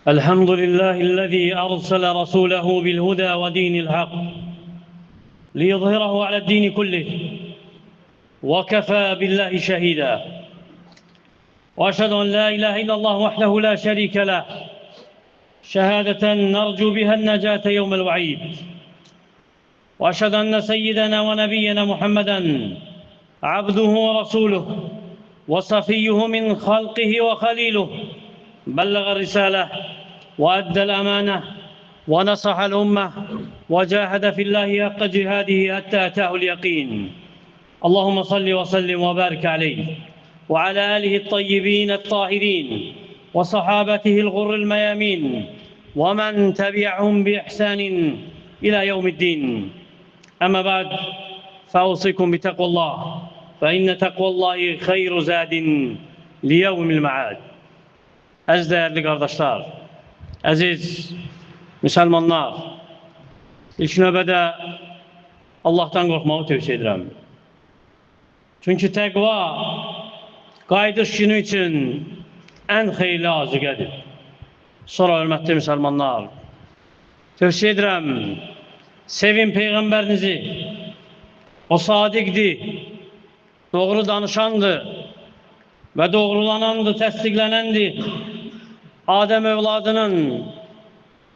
الحمد لله الذي أرسل رسوله بالهدى ودين الحق ليظهره على الدين كله وكفى بالله شهيدا. وأشهد أن لا إله إلا الله وحده لا شريك له، شهادة نرجو بها النجاة يوم الوعيد. وأشهد أن سيدنا ونبينا محمدا عبده ورسوله وصفيه من خلقه وخليله، بلغ الرسالة وأدى الأمانة ونصح الأمة وجاهد في الله حق جهاده حتى أتاه اليقين. اللهم صل وسلم وبارك عليه وعلى آله الطيبين الطاهرين وصحابته الغر الميامين ومن تبعهم بإحسان إلى يوم الدين. أما بعد، فأوصيكم بتقوى الله، فإن تقوى الله خير زاد ليوم المعاد. Əziz dəyərli qardaşlar, əziz müsəlmanlar, ilk növbədə Allahdan qorxmağı tövsiyə edirəm. Çünki təqva qayıdış günü üçün ən xeyirli azuqədir. Sonra hörmətli müsəlmanlar, tövsiyə edirəm, sevin Peyğəmbərinizi. O sadiqdir, doğru danışandır və doğrulanandır, təsdiqlənəndir. Adəm övladının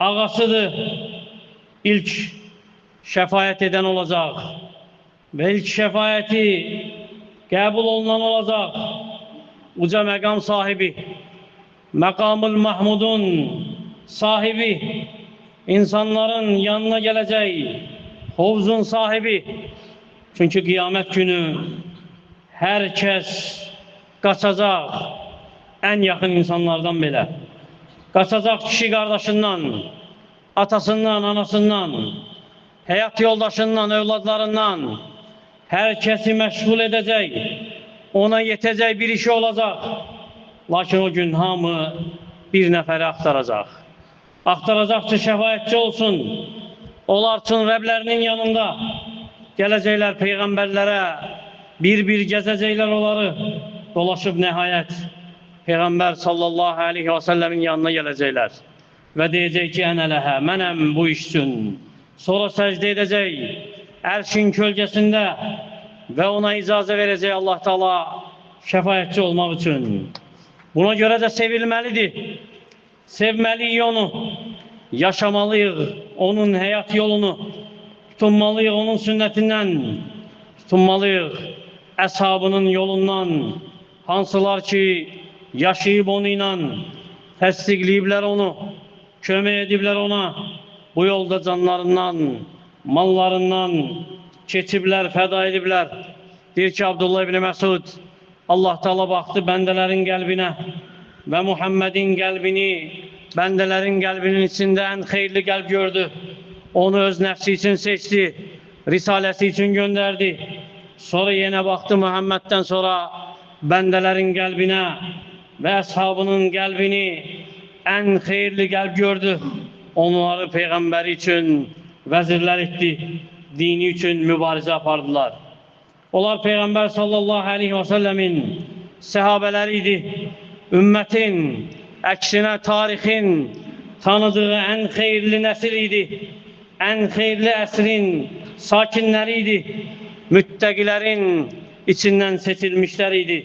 ağasıdır, ilk şəfayət edən olacaq və ilk şəfayəti qəbul olunan olacaq. Uca məqam sahibi, məqamül Mahmudun sahibi, insanların yanına gələcək hovzun sahibi. Çünki qiyamət günü hər kəs qaçacaq, ən yaxın insanlardan belə. Qaçacaq kişi qardaşından, atasından, anasından, həyat yoldaşından, övladlarından. Hər kəsi məşğul edəcək, ona yetəcək bir işi olacaq. Lakin o gün hamı bir nəfəri axtaracaq. Axtaracaq ki, şəfayətçi olsun. Onlar üçün Rəblərinin yanında gələcəklər peyğəmbərlərə, bir-bir gəzəcəklər onları. Dolaşıb nəhayət Peyğəmbər sallallahu aleyhi və səlləmin yanına gələcəklər və deyəcək ki, ənə ləhə, mənəm bu iş üçün. Sonra səcdə edəcək ərşin kölgəsində və ona icazə verəcək Allah Teala şəfayətçi olmaq üçün. Buna görə də sevilməlidir. Sevməliyik onu, yaşamalıyıq onun həyat yolunu, tutunmalıyıq onun sünnətindən, tutunmalıyıq əshabının yolundan, hansılar ki yaşayıb onu ilə, təsdiqləyiblər onu, kömək ediblər ona, bu yolda canlarından, mallarından keçiblər, fəda ediblər. Deyir ki, Abdullah ibn Məsud, Allah Teala baxdı bəndələrin qəlbinə və Muhammedin qəlbini, bəndələrin qəlbinin içində ən xeyirli qəlb gördü. Onu öz nəfsi üçün seçdi, risaləsi üçün göndərdi. Sonra yenə baxdı Muhammeddən sonra bəndələrin qəlbinə və əshabının qəlbini ən xeyirli qəlb gördü. Onları Peyğəmbəri üçün vəzirlər etdi, dini üçün mübarizə apardılar. Onlar Peyğəmbər sallallahu aleyhi və səlləmin səhabələri idi. Ümmətin, əksinə tarixin tanıdığı ən xeyirli nəsil idi. Ən xeyirli əsrin sakinləri idi. Müttəqilərin içindən seçilmişlər idi.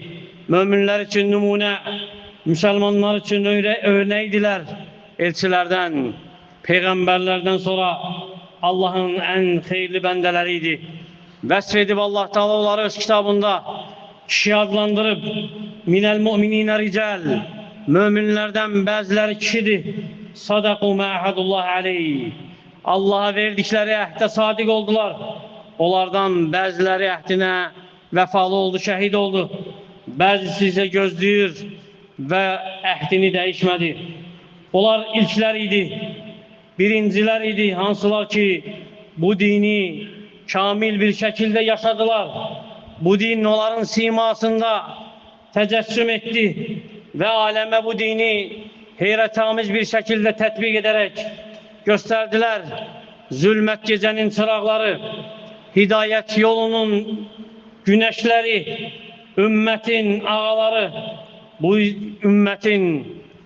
Möminlər üçün nümunə, müsəlmanlar üçün örnək idilər. Elçilərdən, peyğəmbərlərdən sonra Allahın ən xeyirli bəndələri idi. Vəsf edib Allah Teala onları öz kitabında kişi adlandırıb, minəl müminинə rical, möminlərdən bəziləri kişidir. Sadaqu mə əhədullah aleyh. Allaha verdikləri əhdə sadiq oldular. Onlardan bəziləri əhdinə vəfalı oldu, şəhid oldu. Bəzisi isə gözləyir və əhdini dəyişmədi. Onlar ilklər idi, birincilər idi, hansılar ki bu dini kamil bir şəkildə yaşadılar. Bu din onların simasında təcəssüm etdi və aləmə bu dini heyrətamiz bir şəkildə tətbiq edərək göstərdilər. Zülmət gecənin çıraqları, hidayət yolunun günəşləri, ümmətin ağaları, bu ümmətin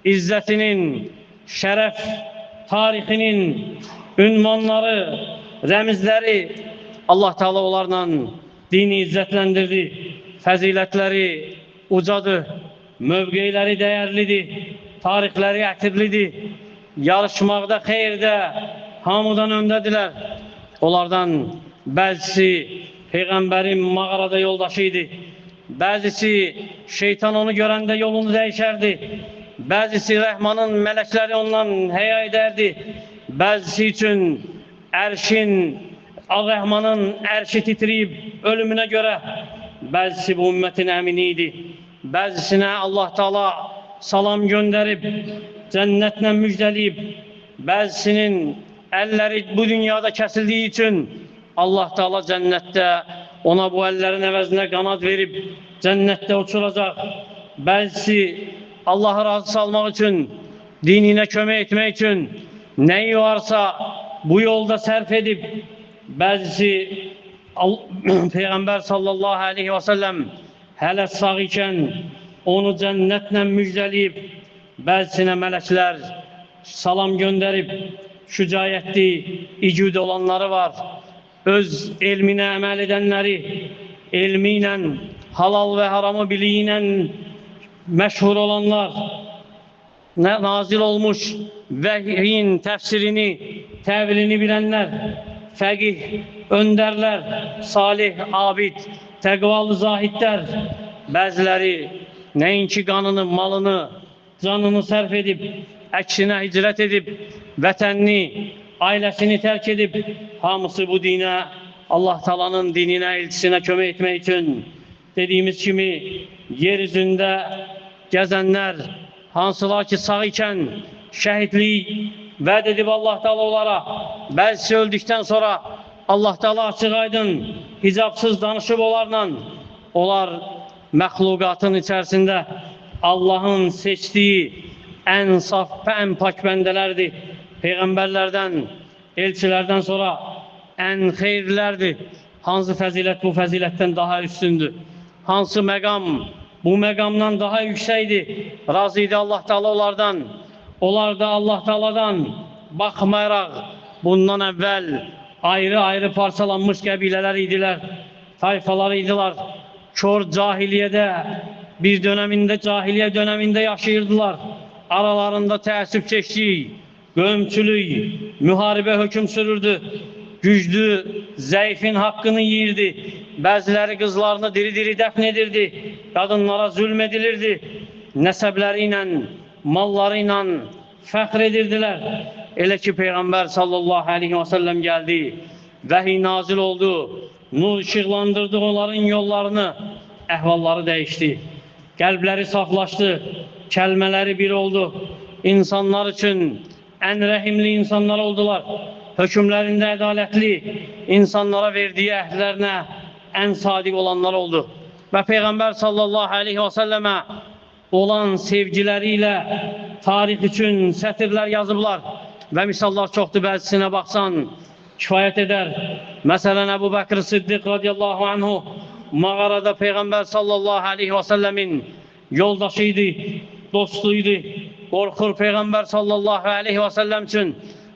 izzətinin, şərəf tarixinin ünvanları, rəmizləri Allah Teala onlarla dini izzətləndirdi. Fəzilətləri ucadır, mövqeləri dəyərlidir, tarixləri ətirlidir. Yarışmaqda, xeyirdə hamıdan öndədirlər. Onlardan bəzisi Peyğəmbərin mağarada yoldaşı idi. Bəzisi şeytan onu görəndə yolunu dəyişərdi. Bəzisi Rəhmanın mələkləri ondan həya edərdi. Bəzisi üçün ərşin, Rəhmanın ərşi titriyib ölümünə görə. Bəzisi bu ümmətin əmini idi. Bəzisinə Allah Teala salam göndərib, cənnətlə müjdəliyib. Bəzisinin əlləri bu dünyada kəsildiyi üçün Allah Teala cənnətdə ona bu əllərin əvəzinə qanad verib cənnətdə uçuracaq. Bəzisi Allahı razı salmaq üçün, dininə kömək etmək üçün nəyi varsa bu yolda sərf edib, bəzisi Peyğəmbər sallallahu aleyhi və səlləm hələ sağ ikən onu cənnətlə müjdəliyib, bəzisinə mələklər salam göndərib, şücaətli, igid olanları var. Öz elminə əməl edənləri, elmi ilə, halal və haramı biliyi ilə məşhur olanlar, nazil olmuş vəhyin təfsirini, təvilini bilənlər, fəqih, öndərlər, salih, abid, təqvalı zahidlər, bəziləri nəinki qanını, malını, canını sərf edib, əksinə hicrət edib, vətənini, ailəsini tərk edib, hamısı bu dinə, Allah Taala'nın dininə, elçisinə kömək etmək üçün dediyimiz kimi yer üzündə gəzənlər, hansılar ki sağ ikən şəhidlik vəd edib Allah Teala onlara, bəzisi öldükdən sonra Allah Teala açıq aydın, hicabsız danışıb onlarla, onlar məxluqatın içərisində Allahın seçdiyi ən saf, ən pak bəndələrdir. Peyğəmbərlərdən, elçilərdən sonra ən xeyirlərdir. Hansı fəzilət bu fəzilətdən daha üstündür? Hansı məqam bu məqamdan daha yüksəkdir? Razı idi Allah Teala onlardan. Onlar da Allah Teala'dan baxmayaraq bundan əvvəl ayrı-ayrı parçalanmış qəbilələr idilər, tayfalar idilər. Kör cahiliyyədə, bir dönəmində, cahiliyyə dönəmində yaşayırdılar. Aralarında təəssüb çeşdik, qövmçülük, müharibə hökm sürürdü. Güclü, zəifin haqqını yiyirdi. Bəziləri qızlarını diri-diri dəfn edirdi. Qadınlara zülm edilirdi. Nəsəbləri ilə, malları ilə fəxr edirdilər. Elə ki, Peyğəmbər sallallahu aleyhi və səlləm gəldi, vəhiy nazil oldu, nur işıqlandırdı onların yollarını, əhvalları dəyişdi. Qəlbləri saflaşdı, kəlmələri bir oldu. İnsanlar üçün ən rəhimli insanlar oldular. Hökmlərində ədalətli, insanlara verdiyi əhdlərinə ən sadiq olanlar oldu. Və Peyğəmbər sallallahu aleyhi və səlləmə olan sevgiləri ilə tarix üçün sətirlər yazıblar. Və misallar çoxdur, bəzisinə baxsan kifayət edər. Məsələn, Əbu Bəkr Siddiq radiyallahu anhu mağarada Peyğəmbər sallallahu aleyhi və səlləmin yoldaşı idi, dostu idi. Qorxur Peyğəmbər sallallahu aleyhi və səlləm üçün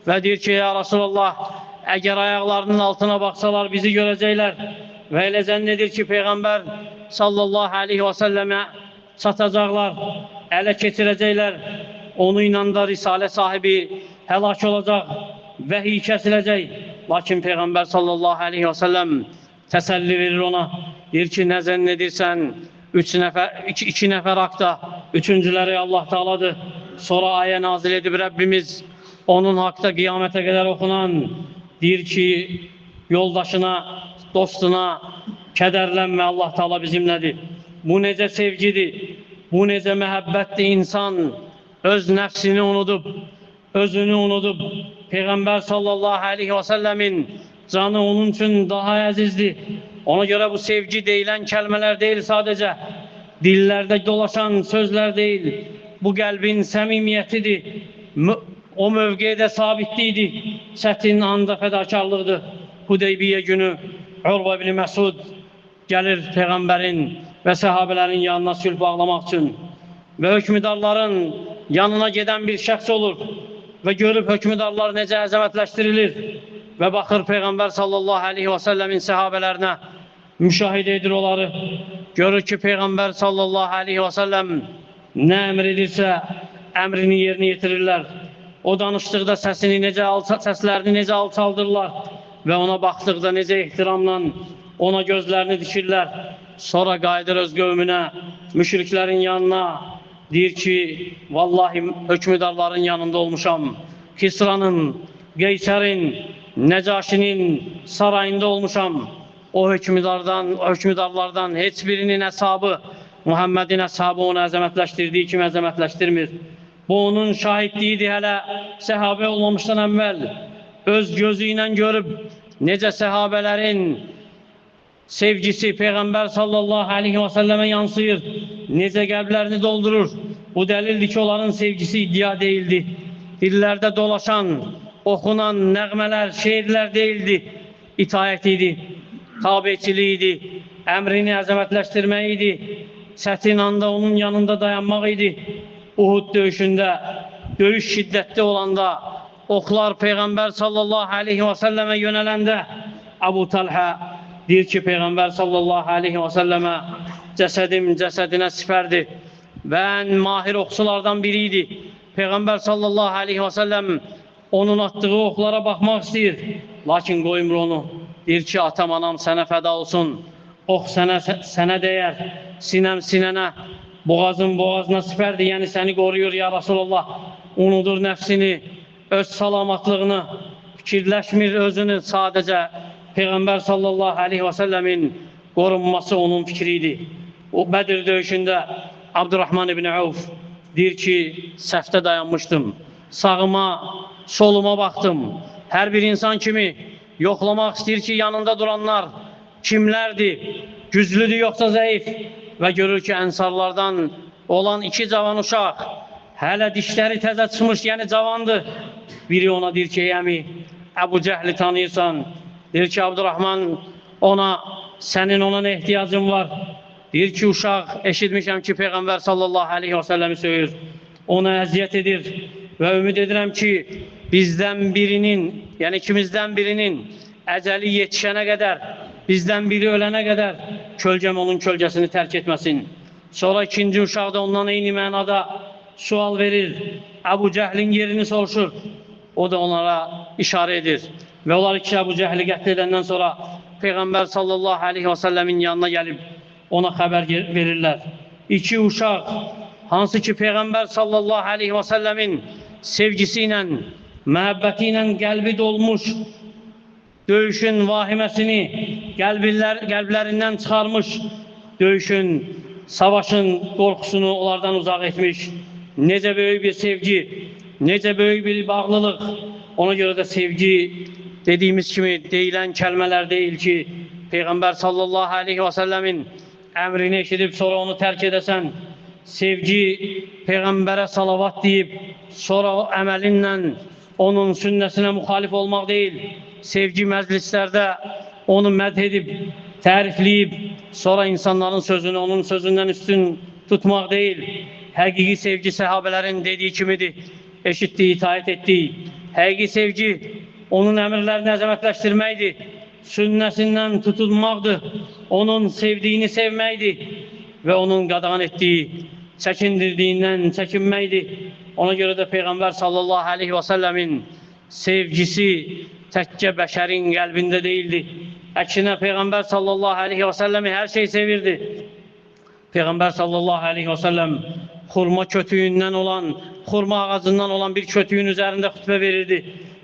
və deyir ki, ya Rasulallah, əgər ayaqlarının altına baxsalar bizi görəcəklər. Və elə zənn edir ki, Peyğəmbər sallallahu aleyhi və səlləmə çatacaqlar, ələ keçirəcəklər. Onu ilə da risalə sahibi həlak olacaq, vəhiy kəsiləcək. Lakin Peyğəmbər sallallahu aleyhi və səlləm təsəlli verir ona. Deyir ki, nə zənn edirsən, iki nəfər haqda, üçüncüləri Allah Teala'dır. Sonra ayə nazil edib Rəbbimiz onun haqda qiyamətə qədər oxunan, deyir ki, yoldaşına, dostuna kədərlənmə, Allah Teala bizimlədir. Bu necə sevgidir, bu necə məhəbbətdir, insan öz nəfsini unudub, özünü unudub. Peyğəmbər sallallahu aleyhi və səlləmin canı onun üçün daha əzizdir. Ona görə bu sevgi deyilən kəlmələr deyil sadəcə, dillərdə dolaşan sözlər deyil. Bu qəlbin səmimiyyətidir. O mövqedə sabitli idi. Çətin anda fədakarlıqdır. Hudeybiyə günü Urva ibn Məsud gəlir Peyğəmbərin və səhabələrin yanına sülh bağlamaq üçün və hökmdarların yanına gedən bir şəxs olur və görüb hökmdarlar necə əzəmətləşdirilir və baxır Peyğəmbər sallallahu aleyhi və səlləmin səhabələrinə, müşahidə edir onları. Görür ki, Peyğəmbər sallallahu aleyhi və səlləm nə əmr edirsə, əmrini yerinə yetirirlər. O danışdıqda səslərini necə alçaldırlar və ona baxdıqda necə ehtiramla ona gözlərini dikirlər. Sonra qayıdır öz qövmünə, müşriklərin yanına, deyir ki, vallahi hökmdarların yanında olmuşam. Kisranın, Qeysərin, Nəcaşinin sarayında olmuşam. O hökmdarlardan heç birinin əshabı, Muhammedin əshabı onu əzəmətləşdirdiyi kimi əzəmətləşdirmir. Bu onun şahidliyidir, hələ səhabə olmamışdan əvvəl öz gözü ilə görüb necə səhabələrin sevgisi Peyğəmbər sallallahu aleyhi və səlləmə yansıyır, necə qəlblərini doldurur. Bu dəlildir ki, onların sevgisi iddia deyildi. Dillərdə dolaşan, oxunan nəğmələr, şeirlər deyildi, itaət idi, tabeçilik idi, əmrini əzəmətləşdirmək idi, çətin anda onun yanında dayanmaq idi. Uhud döyüşündə, döyüş şiddətli olanda, oxlar Peyğəmbər sallallahu aleyhi və səlləmə yönələndə Əbu Talhə deyir ki, Peyğəmbər sallallahu aleyhi və səlləmə cəsədim cəsədinə sipərdir və ən mahir oxçulardan biri idi. Peyğəmbər sallallahu aleyhi və səlləm onun atdığı oxlara baxmaq istəyir, lakin qoymur onu. Deyir ki, atam anam sənə fəda olsun, ox sənə dəyər, sinəm sinənə, boğazın boğazına sipərdir, yəni səni qoruyur ya Rasulullah. Unudur nəfsini, öz salamatlığını, fikirləşmir özünü, sadəcə Peyğəmbər sallallahu aleyhi və səlləmin qorunması onun fikri idi. O Bədir döyüşündə Abdurrahman ibn Avf deyir ki, səhvdə dayanmışdım, sağıma, soluma baxdım. Hər bir insan kimi yoxlamaq istəyir ki, yanında duranlar kimlərdir, güclüdür yoxsa zəif və görür ki, ənsarlardan olan iki cavan uşaq, hələ dişləri təzə çıxmış, yəni cavandır. Biri ona deyir ki, ey əmi, Əbu Cəhli tanıyırsan. Deyir ki, Abdurrahman ona, sənin ona nə ehtiyacın var? Deyir ki, uşaq, eşitmişəm ki, Peyğəmbər sallallahu aleyhi və səlləmi söyür, ona əziyyət edir və ümid edirəm ki, bizdən birinin, yəni ikimizdən birinin əcəli yetişənə qədər, bizdən biri ölənə qədər kölgəm onun kölgəsini tərk etməsin. Sonra ikinci uşaq da ondan eyni mənada sual verir, Əbu Cəhlin yerini soruşur, o da onlara işarə edir. Və onlar iki Əbu Cəhli qətl edəndən sonra Peyğəmbər sallallahu aleyhi və səlləmin yanına gəlib ona xəbər verirlər. İki uşaq, hansı ki Peyğəmbər sallallahu aleyhi və səlləmin sevgisi ilə, məhəbbəti ilə qəlbi dolmuş, döyüşün vahiməsini qəlblərindən çıxarmış, döyüşün, savaşın qorxusunu onlardan uzaq etmiş. Necə böyük bir sevgi, necə böyük bir bağlılıq. Ona görə də sevgi dediyimiz kimi deyilən kəlmələr deyil ki, Peyğəmbər sallallahu aleyhi və səlləmin əmrini eşidib sonra onu tərk edəsən. Sevgi Peyğəmbərə salavat deyib sonra o əməlinlə onun sünnəsinə müxalif olmaq deyil. Sevgi məclislərdə onu mədh edib, tərifləyib, sonra insanların sözünü onun sözündən üstün tutmaq deyil. Həqiqi sevgi səhabələrin dediyi kimidir, eşitdiyi, itaət etdiyi. Həqiqi sevgi onun əmrlərini əzəmətləşdirməkdir, sünnəsindən tutulmaqdır, onun sevdiyini sevməkdir və onun qadağan etdiyi, çəkindirdiyindən çəkinməkdir. Ona görə də Peyğəmbər sallallahu aleyhi və səlləmin sevgisi təkcə bəşərin qəlbində deyildi. Əksinə Peyğəmbər sallallahu aleyhi və səlləmi hər şey sevirdi. Peyğəmbər sallallahu aleyhi və səlləm xurma kötüyündən olan, xurma ağacından olan bir kötüyün üzərində xütbə verirdi.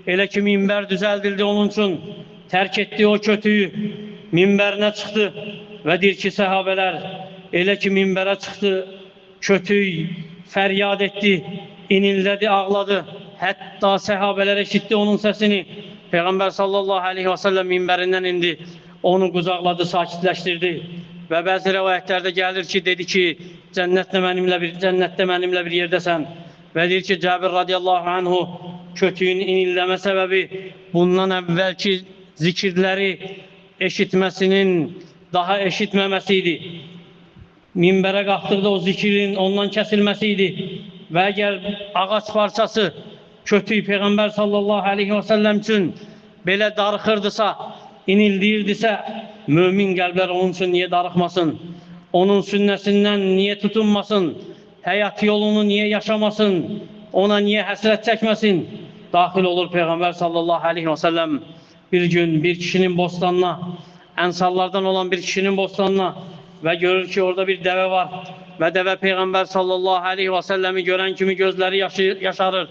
Elə ki, minbər düzəldildi onun üçün, tərk etdi o kötüyü, minbərinə çıxdı və deyir ki, səhabələr, elə ki, minbərə çıxdı, kötüy fəryad etdi, inillədi, ağladı. Hətta səhabələr eşitdi onun səsini. Peyğəmbər sallallahu aleyhi və səlləm minbərindən indi, onu qucaqladı, sakitləşdirdi. Və bəzi rəvayətlərdə gəlir ki, dedi ki, cənnətdə mənimlə bir yerdəsən. Və deyir ki, Cabir radiyallahu anhu kötüyün inilləmə səbəbi bundan əvvəlki zikirləri eşitməsinin daha eşitməməsi idi. Minbərə qalxdıqda o zikrin ondan kəsilməsi idi. Və əgər ağac parçası kötük Peyğəmbər sallallahu aleyhi və səlləm üçün belə darıxırdısa, inildiyirdisə, mömin qəlblər onun üçün niyə darıxmasın? Onun sünnəsindən niyə tutunmasın? Həyat yolunu niyə yaşamasın? Ona niyə həsrət çəkməsin? Daxil olur Peyğəmbər sallallahu aleyhi və səlləm bir gün bir kişinin bostanına, ənsarlardan olan bir kişinin bostanına və görür ki, orada bir dəvə var və dəvə Peyğəmbər sallallahu aleyhi və səlləmi görən kimi gözləri yaşarır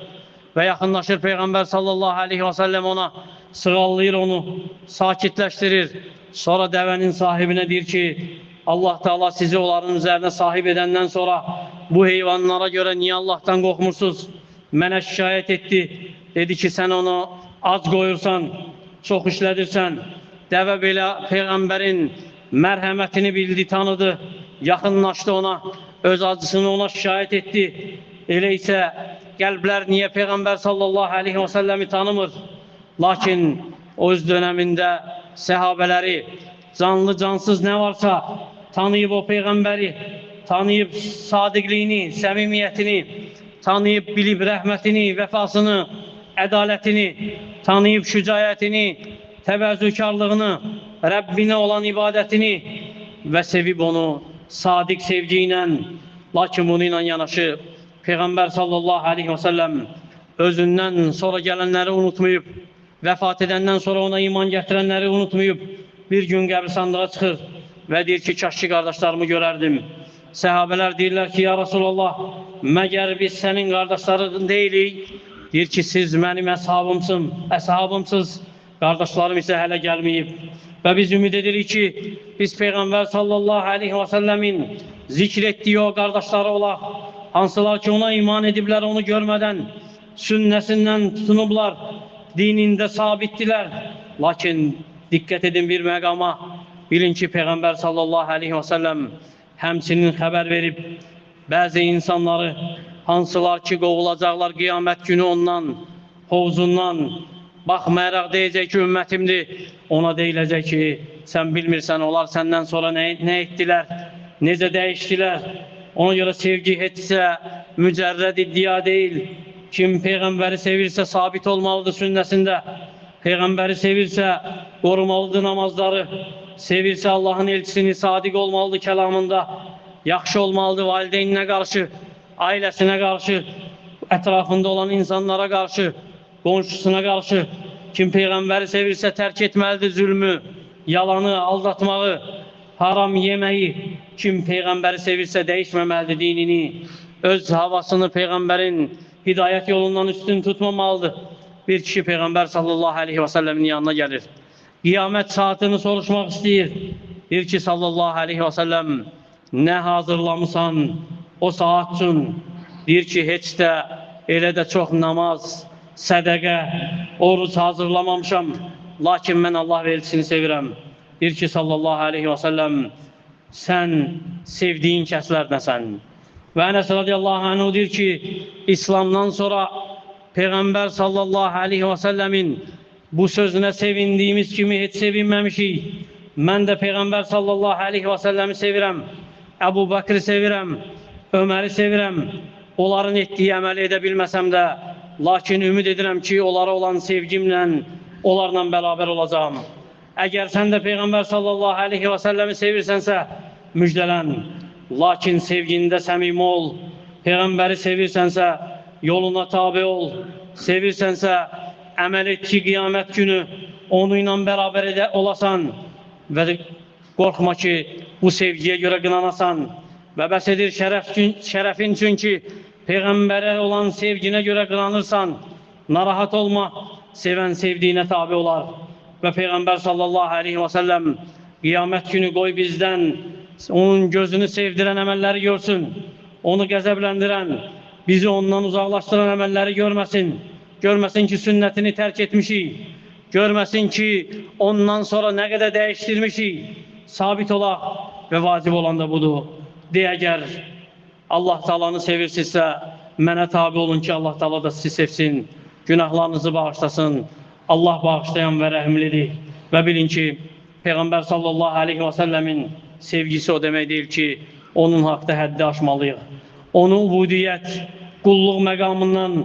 və yaxınlaşır Peyğəmbər sallallahu aleyhi və səlləm ona, sığallayır onu, sakitləşdirir. Sonra dəvənin sahibinə deyir ki, Allah Teala sizi onların üzərinə sahib edəndən sonra bu heyvanlara görə niyə Allahdan qorxmursuz? Mənə şikayət etdi. Dedi ki, sən onu az qoyursan, çox işlədirsən. Dəvə belə Peyğəmbərin mərhəmətini bildi, tanıdı, yaxınlaşdı ona, öz acısını ona şikayət etdi. Elə isə qəlblər niyə Peyğəmbər sallallahu aleyhi və səlləmi tanımır? Lakin öz dönəmində səhabələri canlı cansız nə varsa tanıyıb o Peyğəmbəri, tanıyıb sadiqliyini, səmimiyyətini, tanıyıb bilib rəhmətini, vəfasını, ədalətini, tanıyıb şücayətini, təvəzzükarlığını, Rəbbinə olan ibadətini və sevib onu sadiq sevgi ilə, lakin bunu ilə yanaşı Peyğəmbər sallallahu aleyhi və səlləm özündən sonra gələnləri unutmayıb, vəfat edəndən sonra ona iman gətirənləri unutmayıb, bir gün qəbirstanlığa çıxır və deyir ki, kaş ki qardaşlarımı görərdim. Səhabələr deyirlər ki, ya Rasulallah, məgər biz sənin qardaşların deyilik? Deyir ki, siz mənim əshabımsınız, qardaşlarım isə hələ gəlməyib. Və biz ümid edirik ki, biz Peyğəmbər sallallahu aleyhi və səlləmin zikr etdiyi o qardaşları olaq, hansılar ki, ona iman ediblər, onu görmədən sünnəsindən tutunublar, dinində sabitdilər. Lakin diqqət edin bir məqama, bilin ki, Peyğəmbər sallallahu aleyhi və səlləm həmçinin xəbər verib bəzi insanları, hansılar ki, qovulacaqlar qiyamət günü ondan, hovzundan, baxmayaraq deyəcək ki, ümmətimdir, ona deyiləcək ki, sən bilmirsən, onlar səndən sonra nə etdilər, necə dəyişdilər. Ona görə sevgi heç isə mücərrəd iddia deyil. Kim Peyğəmbəri sevirsə, sabit olmalıdır sünnəsində. Peyğəmbəri sevirsə, qorumalıdır namazları. Sevirsə Allahın elçisini, sadiq olmalıdır kəlamında. Yaxşı olmalıdır valideyninə qarşı, ailəsinə qarşı, ətrafında olan insanlara qarşı, qonşusuna qarşı. Kim Peyğəmbəri sevirsə, tərk etməlidir zülmü, yalanı, aldatmağı, haram yeməyi. Kim Peyğəmbəri sevirsə, dəyişməməlidir dinini. Öz havasını Peyğəmbərin hidayət yolundan üstün tutmamalıdır. Bir kişi Peyğəmbər sallallahu aleyhi və səlləmin yanına gəlir. Qiyamət saatını soruşmaq istəyir. Deyir ki, sallallahu aleyhi və səlləm, nə hazırlamısan o saat üçün? Deyir ki, heç də elə də çox namaz, sədəqə, oruc hazırlamamışam. Lakin mən Allah və elçisini sevirəm. Deyir ki, sallallahu aleyhi və səlləm, sən sevdiyin kəslərdənsən. Və Ənəs radiyallahu anhu deyir ki, İslamdan sonra Peyğəmbər sallallahu aleyhi və səlləmin bu sözünə sevindiyimiz kimi heç sevinməmişik. Mən də Peyğəmbər sallallahu aleyhi və səlləmi sevirəm, Əbu Bəkri sevirəm, Öməri sevirəm. Onların etdiyi əməli edə bilməsəm də, lakin ümid edirəm ki, onlara olan sevgimlə, onlarla bərabər olacağam. Əgər sən də Peyğəmbər sallallahu aleyhi və səlləmi sevirsənsə, müjdələn. Lakin sevgində səmimi ol. Peyğəmbəri sevirsənsə, yoluna tabi ol. Sevirsənsə, əməl et ki, qiyamət günü onu ilə bərabər olasan və qorxma ki, bu sevgiyə görə qınanasan. Və bəs edir şərəfin üçün ki, Peyğəmbərə olan sevginə görə qınanırsan. Narahat olma, sevən sevdiyinə tabi olar. Və Peyğəmbər sallallahu aleyhi və səlləm qiyamət günü qoy bizdən onun gözünü sevdirən əməlləri görsün, onu qəzəbləndirən, bizi ondan uzaqlaşdıran əməlləri görməsin. Görməsin ki, sünnətini tərk etmişik, görməsin ki, ondan sonra nə qədər dəyişdirmişik. Sabit olaq və vacib olan da budur. De, əgər Allah Taalanı sevirsinizsə, mənə tabi olun ki, Allah Taala da sizi sevsin, günahlarınızı bağışlasın. Allah bağışlayan və rəhimlidir. Və bilin ki, Peyğəmbər sallallahu aleyhi və səlləmin sevgisi o demək deyil ki, Onun haqda həddi aşmalıyıq. Onu ubudiyyət, qulluq məqamından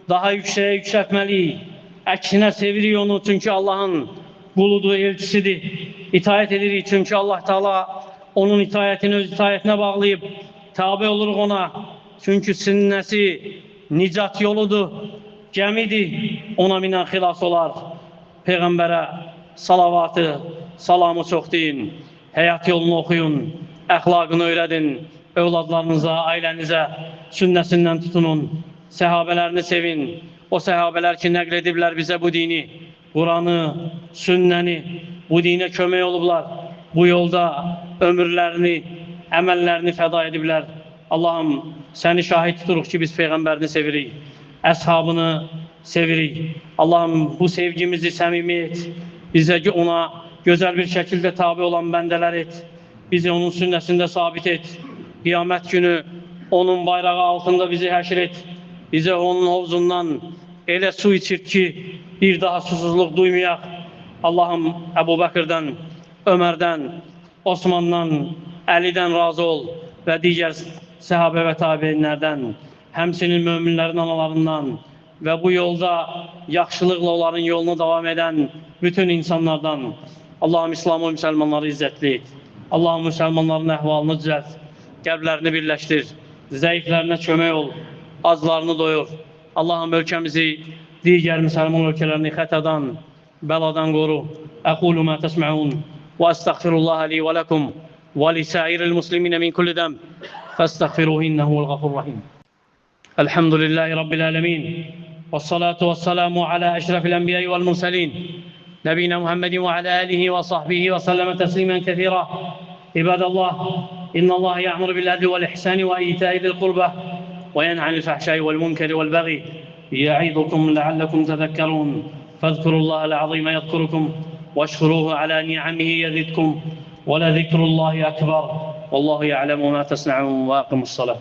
daha yüksəyə yüksəltməliyik. Əksinə sevirik onu, çünki Allahın quludur, elçisidir. İtaət edirik, çünki Allah Teala onun itaətini öz itaətinə bağlayıb, tabe oluruq ona. Çünki sünnəsi nicat yoludur, gəmidir, ona minən xilas olar. Peyğəmbərə salavatı, salamı çox deyin, həyat yolunu oxuyun, əxlaqını öyrədin, övladlarınıza, ailənizə sünnəsindən tutunun, səhabələrini sevin. O səhabələr ki, nəql ediblər bizə bu dini, Quranı, sünnəni, bu dinə kömək olublar. Bu yolda ömürlərini, əməllərini fəda ediblər. Allahım, səni şahid tuturuq ki, biz Peyğəmbərini sevirik, əshabını sevirik. Allahım, bu sevgimizi səmimi et, bizə ona gözəl bir şəkildə tabi olan bəndələr et, bizi onun sünnəsində sabit et. Qiyamət günü onun bayrağı altında bizi həşr et, bizə onun hovzundan elə su içirt ki, bir daha susuzluq duymayaq. Allahım, Əbu Bəkirdən, Ömərdən, Osmandan, Əlidən razı ol və digər səhabə və tabeinlərdən, həmçinin möminlərin analarından və bu yolda yaxşılıqla onların yolunu davam edən bütün insanlardan. Allahım, İslamı, müsəlmanları izzətli et. Allahım, müsəlmanların əhvalını düzəlt, qəlblərini birləşdir, zəiflərinə kömək ol, aclarını doyur. Allahım, ölkəmizi, digər müsəlman ölkələrini xətadan, bəladan qoru. Əqulu mə təsməun və əstəğfirullah li və ləkum və lisairil musliminə min kulli dəm fəstəğfiruhu innehu huvel-ğafurur rahim. Elhamdülillahi Rabbil alemin. Vessalatu vesselamu ala eşrefil enbiya'i vel murselin. Nebina Muhammedin ve ala alihi ve sahbihi ve selleme teslimen kethira. İbadallah, innallaha ya'muru bil adli vel ihsani ve ita'i zil qurba ve yenha anil fahşai vel munkeri vel baghi. Ya'idukum leallekum tezekkerun. Fezkurullahal azime yezkurukum veşkuruhu ala ni'amihi yezidkum. Ve le zikrullahi ekber. Vallahu ya'lemu ma tesna'un ve aqimus salah.